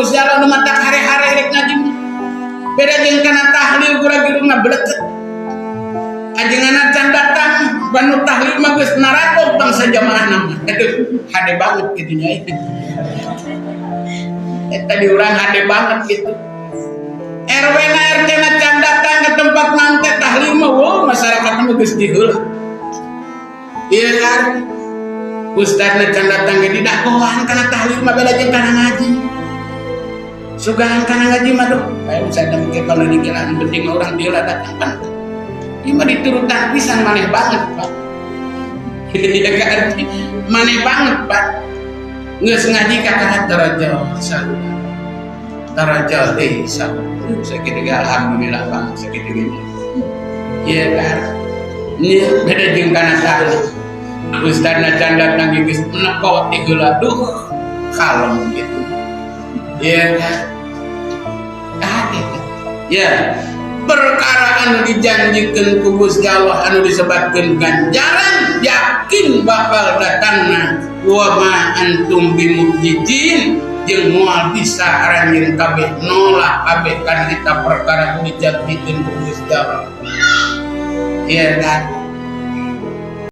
Gusti Allah nu matak hare-hare rek ngaji mah. Beda jeung kana tahlil gura-giru ngableket. Ajenganna can datang banu tahlil mah geus naragog bangsa jamaah mah. Aduh, hade banget gitu nya. Eta di urang hade banget gitu. RW na RT na can datang ke tempat nante tahlil mah, wow, masyarakat mah geus diheula. Iya kan? Ustaz na can datang ge didagoan kana tahlil mah, beda jeung kana ngaji. Sugan kana ngaji mah, duh, kayak misalnya mikir kalau dikira penting orang dia datang kan. Ieu mah diturutan pisan, maneh banget, Pak. Iya kan? Maneh banget, Pak. Geus ngaji kakara daraja saluran. Daraja deui saluran. Sakitu ge alhamdulillah banget sakitu ge. Iya kan? Ini beda jeung kana tahlil. Ustaz na can datang geus menekot di heula, duh, kalem gitu. Iya kan? Ah, gitu. Ya, perkara anu dijanjikan ku Gusti Allah anu disebutkeun ganjaran yakin bakal datangna, wa ma antum bimu'jizin, jeung moal bisa aranjeun kabeh nolak kabeh kana eta perkara anu dijanjikeun ku Gusti Allah. Iya kan?